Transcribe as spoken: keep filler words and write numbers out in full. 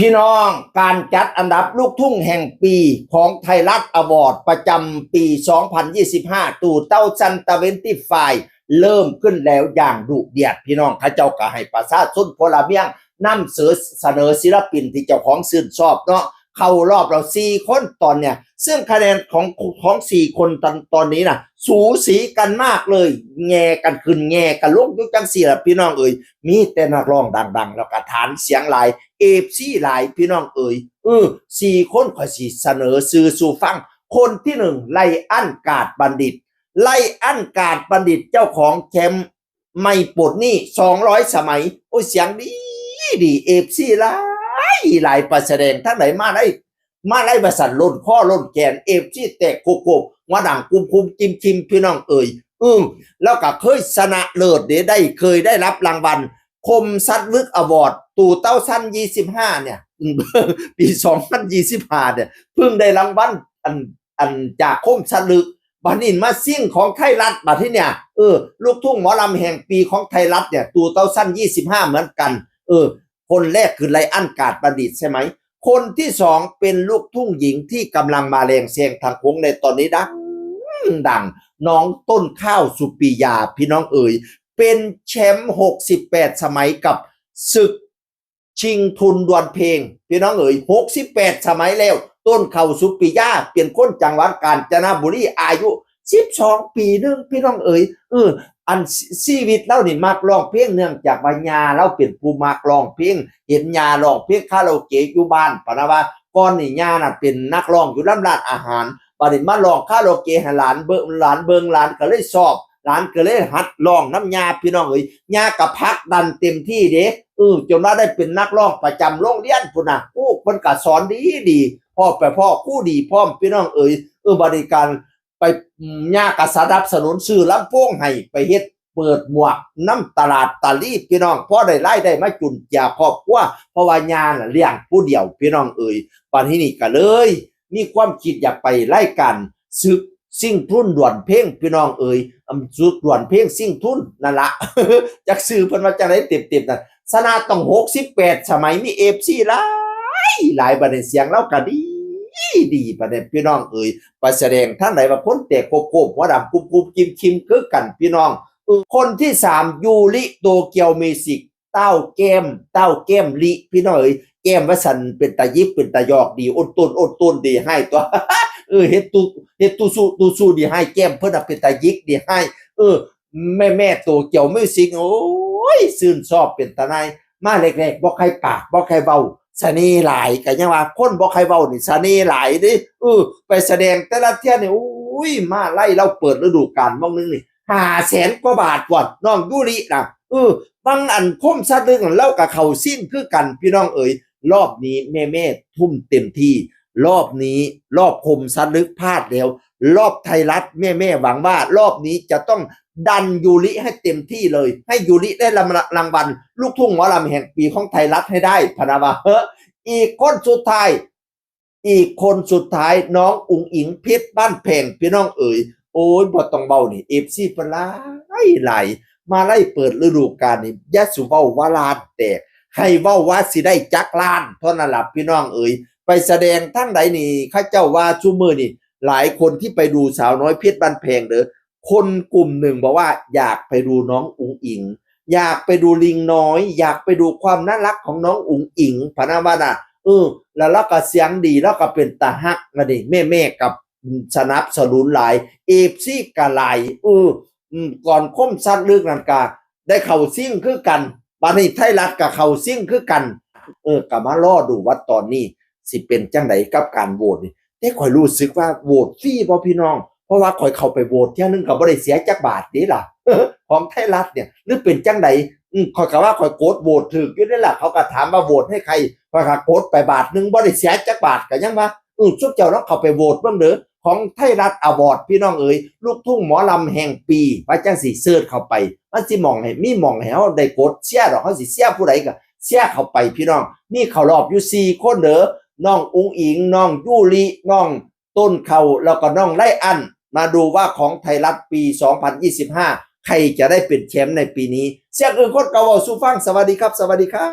พี่น้อง การจัดอันดับลูกทุ่งแห่งปีของไทยรัฐอวอร์ดประจำปี สองพันยี่สิบห้า two thousand twenty-five เริ่มขึ้นแล้วอย่างดุเดือด พี่น้อง เขาเจ้าก็ให้ประชาชนพลเมืองนำเสนอ เสนอศิลปินที่เจ้าของชื่นชอบเนาะ เข้ารอบแล้วสี่คนตอนเนี่ย ซึ่งคะแนนของของสี่คนตอนตอนนี้นะสูสีกันมากเลย แย่กันขึ้นแย่กันลงอยู่จังสี่ล่ะพี่น้องเอ๋ย มีแต่นักร้องดังๆ แล้วก็ฐานเสียงหลาย เอฟซี หลายพี่น้องเอ๋ย เออ สี่คนข้อยสิเสนอชื่อสู่ฟัง คนที่หนึ่ง ไลอัน กาดบัณฑิต ไลอัน กาดบัณฑิต เจ้าของแชมป์ไม่ปลดหนี้ สองร้อย สมัย โอ้ย เสียงดีดี เอฟซี หลายหลาย ไปแสดงทางไหนมาได้ มาได้ประสันล้นข้อล้นแขน เอฟซี แตกโคกโคกหัวดังกุมคุมกิมคิม พี่น้องเอ๋ย อืม แล้วก็เคยชนะเลิศเด้ ได้เคยได้รับรางวัลคมสัตว์ลึกอวอร์ด two thousand twenty-five เนี่ย ปี สองพันยี่สิบห้า เนี่ย เพิ่งได้รางวัลอันอันจากคมสัตว์ลึก บัดนี้มาซิ่งของไทยรัฐ บัดที่เนี่ย เออ ลูกทุ่งหมอลำแห่งปีของไทยรัฐเนี่ย two thousand twenty-five เหมือนกัน เออ คนแรกคือไลอัน กาดบัณฑิตใช่ไหม คนที่สองเป็นลูกทุ่งหญิงที่กำลังมาแรงแซงทางโค้งในตอนนี้ดังดัง น้องต้นข้าวสุปปิยา พี่น้องเอ๋ย เป็นแชมป์ หกสิบแปด สมัยกับศึก ชิงทุนดวลเพลง พี่น้องเอ๋ย หกสิบแปด สมัยแล้ว ต้นข้าวสุปปิยา เป็นคนจังหวัดกาญจนบุรี อายุ สิบสอง ปีหนึ่ง พี่น้องเอ๋ย เออ อันชีวิตเรานี่มักร้องเพลง เนื่องจากว่าย่าเราเป็นผู้มักร้องเพลง เห็นย่าร้องเพลงคาราโอเกะอยู่บ้าน ปะนะว่า ก่อนนี่ย่าน่ะเป็นนักร้องอยู่ลำร้านอาหาร บัดนี้มาร้องคาราโอเกะให้หลานเบิ่ง หลานเบิ่ง หลานก็เลยชอบ หลานก็เลยหัดร้องนำย่า พี่น้องเอ๋ย ย่าก็ผลักดันเต็มที่เด้ เออ จนว่าได้เป็นนักร้องประจำโรงเรียนพุ้นน่ะ ครูเพิ่นก็สอนดีดี พ้อไปพ้อครูดีพร้อม พี่น้องเอ๋ย เออ บัดนี้การไป ย่าก็สนับสนุนซื้อลำโพงให้ ไปเฮ็ดเปิดหมวกนำตลาดตะลี พี่น้อง พอได้รายได้มาจุนเจือครอบครัว เพราะว่าย่าน่ะเลี้ยงผู้เดียว พี่น้องเอ๋ย บัดนี้นี่ก็เลย มีความคิดอยากไปรายการศึกชิงทุนดวลเพลง พี่น้องเอ๋ย อำ ศึกดวลเพลงชิงทุนนั่นละ จักชื่อเพิ่นว่าจังได๋เต็มๆ นั่น ชนะต้อง หกสิบแปด สมัย มี เอฟซี หลายหลาย บัดนี้เสียงเราก็ดีดี บัดนี้พี่น้องเอ๋ย ไปแสดงทางใดว่าคนแตกโคบๆ หัวดำกุบๆ คิมๆ คือกันพี่น้อง เออ คนที่สาม ยูริ โตเกียวมิวสิก เต้าแก้ม เต้าแก้มลิ พี่น้องเอ๋ย แก้มว่าซั่นเป็นตาหยิกเป็นตาหยอกดี โอนโตนโอนโตนดีให้ตัว เออ เฮ็ดตู้ เฮ็ดตู้สู้ ตู้สู้ดีให้ แก้มเพิ่นน่ะเป็นตาหยิกดีให้ เออ แม่ๆ โตเกียวมิวสิก โอ้ย ชื่นชอบเป็นตาหน่าย มาแรกๆ บ่ใคร่ปาก บ่ใคร่เว้า เสน่ห์หลาย ก็ยังว่าคนบ่ใคร่เว้านี่เสน่ห์หลายเด้ เออ ไปแสดงแต่ละเทื่อนี่ โอ้ย มาลัยลาวเปิดฤดูกาลหว่างหนึ่งนี่ ห้าแสนกว่าบาทก่อน น้องยูริน่ะ เออ บางอันคมสัตว์ลึกนั่นลาวก็เข้าชิงคือกัน พี่น้องเอ๋ย รอบนี้แม่ๆ ทุ่มเต็มที่ รอบนี้ รอบคมสัตว์ลึกพลาดแล้ว รอบไทยรัฐ แม่ๆ หวังว่ารอบนี้จะต้องดันยูริให้เต็มที่เลย ให้ยูริได้รางวัลลูกทุ่งหมอลำแห่งปีของไทยรัฐให้ได้ พะนะว่า เฮ้อ อีกคนสุดท้าย อีกคนสุดท้าย น้องอุ๋งอิ๋ง เพชรบ้านแพง พี่น้องเอ๋ย โอ้ย บ่ต้องเว้านี่ เอฟซี เพิ่นหลายหลาย มาลัยเปิดฤดูกาลนี่ อย่าสู่เว้าว่าล้านแตก ให้เว้าว่าสิได้จักล้านเท่านั้นล่ะ พี่น้องเอ๋ย ไปแสดงทางใดนี่ เขาเจ้าว่าซุมื้อนี่ หลายคนที่ไปดูสาวน้อยเพชรบ้านแพงเด้อ คนกลุ่มหนึ่งบอกว่าอยากไปดูน้องอุ๋งอิ๋ง อยากไปดูลิงน้อย อยากไปดูความน่ารักของน้องอุ๋งอิ๋ง พะนะว่าน่ะ เออ แล้วลาวก็เสียงดี ลาวก็เป็นตาฮักนะนี่ แม่ๆ ก็สนับสนุนหลาย เอฟซี ก็หลาย เออ อืม ก่อนคมสัตว์ลึกนั่นก็ได้เข้าชิงคือกัน บัดนี้ไทยรัฐก็เข้าชิงคือกัน เออ ก็มารอดูว่าตอนนี้สิเป็นจังใดกับการโหวตนี่ แต่ข้อยรู้สึกว่าโหวตฟรีบ่พี่น้อง เพราะว่าข้อยเข้าไปโหวตเทื่อนึงก็บ่ได้เสียจักบาทเด้ล่ะ ของไทยรัฐเนี่ย หรือเป็นจังใด อืม ข้อยก็ว่าข้อยกดโหวตถูกอยู่เด้ล่ะ เขาก็ถามว่าโหวตให้ใคร ข้อยก็กดไปบาทหนึ่ง บ่ได้เสียจักบาท ก็ยังว่า อืม ซุมเจ้าลองเข้าไปโหวตเบิ่งเด้อ ของไทยรัฐอวอร์ด พี่น้องเอ๋ย ลูกทุ่งหมอลำแห่งปี ว่าจังสิเสิร์ชเข้าไป มันสิม่องให้ มีม่องให้เฮาได้กดเชียร์ดอก เฮาสิเชียร์ผู้ใดก็เชียร์เข้าไปพี่น้อง มีเข้ารอบอยู่สี่คนเด้อ น้องอุ๋งอิ๋ง น้องยูริ น้องต้นข้าว แล้วก็น้องไลอัน มาดูว่าของไทยรัฐปี สองพันยี่สิบห้า ใครจะได้เป็นแชมป์ในปีนี้ เสียงอื่นคนเก่าเว้าสู่ฟัง สวัสดีครับ สวัสดีครับ